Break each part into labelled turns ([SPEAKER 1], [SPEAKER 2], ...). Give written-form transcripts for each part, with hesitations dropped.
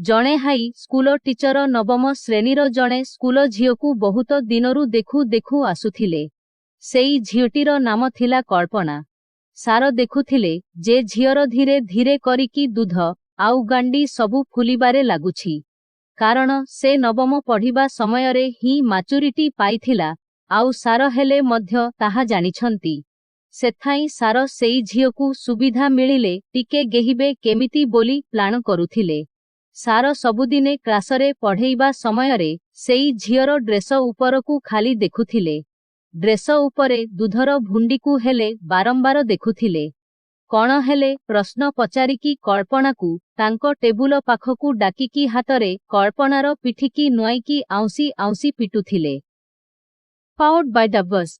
[SPEAKER 1] ଜଣେ high school teacher ନବମ ଶ୍ରେଣୀର ଜଣେ ସ୍କୁଲ ଝିଅକୁ ବହୁତ ଦିନରୁ ଦେଖୁ ଦେଖୁ ଆସୁଥିଲେ। ସେଇ ଝିଅଟିର ନାମ ଥିଲା କଳ୍ପନା। ସାର ଦେଖୁଥିଲେ ଯେ ଝିଅର ଧୀରେ ଧୀରେ କରିକି ଦୁଧ ଆଉ ଗାଣ୍ଡି ସବୁ ଫୁଲିବାରେ ଲାଗୁଛି। କାରଣ ସେ ନବମ ପଢ଼ିବା ସମୟରେ ହିଁ ମାଚୁରିଟି ପାଇଥିଲା, ଆଉ ସାର ହେଲେ ମଧ୍ୟ ତାହା ଜାଣିଛନ୍ତି। ସେଥିପାଇଁ ସାର ସେଇ ଝିଅକୁ ସୁବିଧା ମିଳିଲେ ଟିକେ ଗେହିବେ କେମିତି ବୋଲି ପ୍ଲାନ କରୁଥିଲେ। ସାର ସବୁଦିନେ କ୍ଲାସରେ ପଢ଼େଇବା ସମୟରେ ସେଇ ଝିଅର ଡ୍ରେସ ଉପରକୁ ଖାଲି ଦେଖୁଥିଲେ। ଡ୍ରେସ ଉପରେ ଦୁଧର ଭୁଣ୍ଡିକୁ ହେଲେ ବାରମ୍ବାର ଦେଖୁଥିଲେ। କଣ ହେଲେ ପ୍ରଶ୍ନ ପଚାରିକି କଳ୍ପନାକୁ ତାଙ୍କ ଟେବୁଲ ପାଖକୁ ଡାକିକି ହାତରେ କଳ୍ପନାର ପିଠିକି ନୁଆଇକି ଆଉଁସି ଆଉଁସି ପିଟୁଥିଲେ। ପାଉଡ୍ ବାଇ ଡବ୍ବସ୍।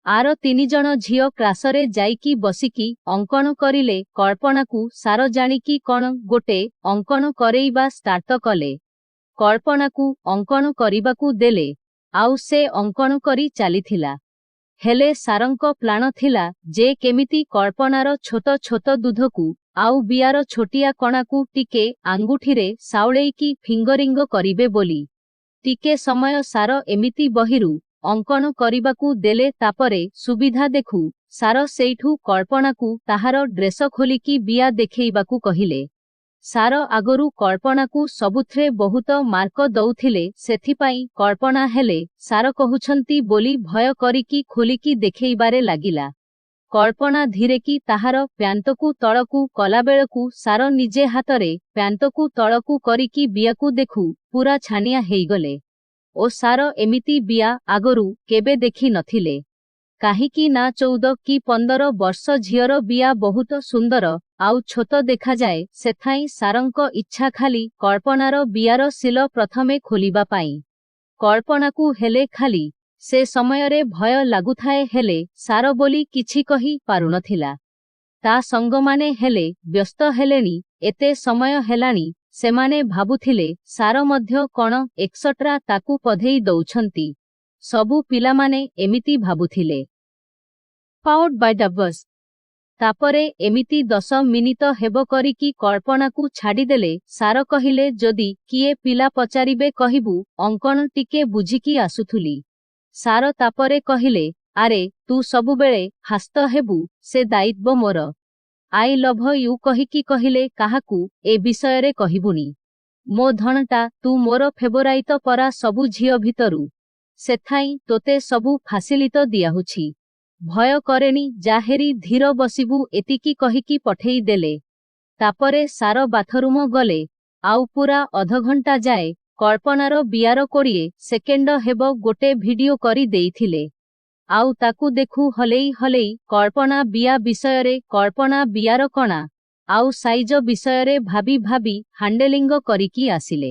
[SPEAKER 1] ଆର ତିନିଜଣ ଝିଅ କ୍ଲାସରେ ଯାଇକି ବସିକି ଅଙ୍କନ କରିଲେ। କଳ୍ପନାକୁ ସାର ଜାଣିକି କଣ ଗୋଟେ ଅଙ୍କନ କରେଇବା ଷ୍ଟାର୍ଟ କଲେ। କଳ୍ପନାକୁ ଅଙ୍କନ କରିବାକୁ ଦେଲେ, ଆଉ ସେ ଅଙ୍କନ କରି ଚାଲିଥିଲା। ହେଲେ ସାରଙ୍କ ପ୍ଲାନ ଥିଲା ଯେ କେମିତି କଳ୍ପନାର ଛୋଟ ଛୋଟ ଦୁଧକୁ ଆଉ ବିଆର ଛୋଟିଆ କଣାକୁ ଟିକେ ଆଙ୍ଗୁଠିରେ ସାଉଳେଇକି ଫିଙ୍ଗରିଙ୍ଗ କରିବେ ବୋଲି। ଟିକେ ସମୟ ସାର ଏମିତି ବହିରୁ ଅଙ୍କନ କରିବାକୁ ଦେଲେ। ତାପରେ ସୁବିଧା ଦେଖୁ ସାର ସେଇଠୁ କଳ୍ପନାକୁ ତାହାର ଡ୍ରେସ ଖୋଲିକି ବିଆ ଦେଖେଇବାକୁ କହିଲେ। ସାର ଆଗରୁ କଳ୍ପନାକୁ ସବୁଥିରେ ବହୁତ ମାର୍କ ଦଉଥିଲେ। ସେଥିପାଇଁ କଳ୍ପନା ହେଲେ ସାର କହୁଛନ୍ତି ବୋଲି ଭୟ କରିକି ଖୋଲିକି ଦେଖେଇବାରେ ଲାଗିଲା। କଳ୍ପନା ଧୀରେକି ତାହାର ପ୍ୟାଣ୍ଟକୁ ତଳକୁ କଲାବେଳକୁ ସାର ନିଜେ ହାତରେ ପ୍ୟାଣ୍ଟକୁ ତଳକୁ କରିକି ବିଆକୁ ଦେଖୁ ପୁରା ଛାନିଆ ହେଇଗଲେ। ଓ ସାର ଏମିତି ବିଆ ଆଗରୁ କେବେ ଦେଖି ନଥିଲେ। କାହିଁକି ନା 14 କି 15 ବର୍ଷ ଝିଅର ବିଆ ବହୁତ ସୁନ୍ଦର ଆଉ ଛୋଟ ଦେଖାଯାଏ। ସେଥିପାଇଁ ସାରଙ୍କ ଇଚ୍ଛା ଖାଲି କଳ୍ପନାର ବିଆର ସିଲ ପ୍ରଥମେ ଖୋଲିବା ପାଇଁ। କଳ୍ପନାକୁ ହେଲେ ଖାଲି ସେ ସମୟରେ ଭୟ ଲାଗୁଥାଏ, ହେଲେ ସାର ବୋଲି କିଛି କହି ପାରୁନଥିଲା। ତା ସଙ୍ଗମାନେ ହେଲେ ବ୍ୟସ୍ତ ହେଲେଣି, ଏତେ ସମୟ ହେଲାଣି। ସେମାନେ ଭାବୁଥିଲେ ସାର ମଧ୍ୟ କଣ ଏକ୍ସଟ୍ରା ତାକୁ ପଢ଼େଇ ଦଉଛନ୍ତି। ସବୁ ପିଲାମାନେ ଏମିତି ଭାବୁଥିଲେ। ପାଉଡ୍ ବାଇ ଡବ୍ବସ୍। ତାପରେ ଏମିତି 10 ମିନିଟ ହେବ କରିକି କଳ୍ପନାକୁ ଛାଡ଼ିଦେଲେ। ସାର କହିଲେ, ଯଦି କିଏ ପିଲା ପଚାରିବେ, କହିବୁ ଅଙ୍କନ ଟିକେ ବୁଝିକି ଆସୁଥିଲି। ସାର ତାପରେ କହିଲେ, ଆରେ, ତୁ ସବୁବେଳେ ହାସ୍ତ ହେବୁ, ସେ ଦାୟିତ୍ୱ ମୋର। I love you କହିକି କହିଲେ, କାହାକୁ ଏ ବିଷୟରେ କହିବୁନି। ମୋ ଧନଟା, ତୁ ମୋର ଫେଭରାଇଟ ପରା ସବୁ ଝିଅ ଭିତରୁ। ସେଥିପାଇଁ ତୋତେ ସବୁ ଫାସିଲିଟ ଦିଆହଉଛି। ଭୟ କରେନି, ଯାହେରି ଧୀର ବସିବୁ। ଏତିକି କହିକି ପଠେଇ ଦେଲେ। ତାପରେ ସାର ବାଥରୁମ ଗଲେ, ଆଉ ପୁରା ଅଧଘଣ୍ଟା ଯାଏ କଳ୍ପନାର ବିଆର 20 ସେକେଣ୍ଡ ହେବ ଗୋଟେ ଭିଡିଓ କରି ଦେଇଥିଲେ। ଆଉ ତାକୁ ଦେଖୁ ହଲେଇ ହଲେଇ କଳ୍ପନା ବିଆ ବିଷୟରେ, କଳ୍ପନା ବିଆର କଣା ଆଉ ସାଇଜ ବିଷୟରେ ଭାବି ଭାବି ହାଣ୍ଡେଲିଙ୍ଗ କରିକି ଆସିଲେ।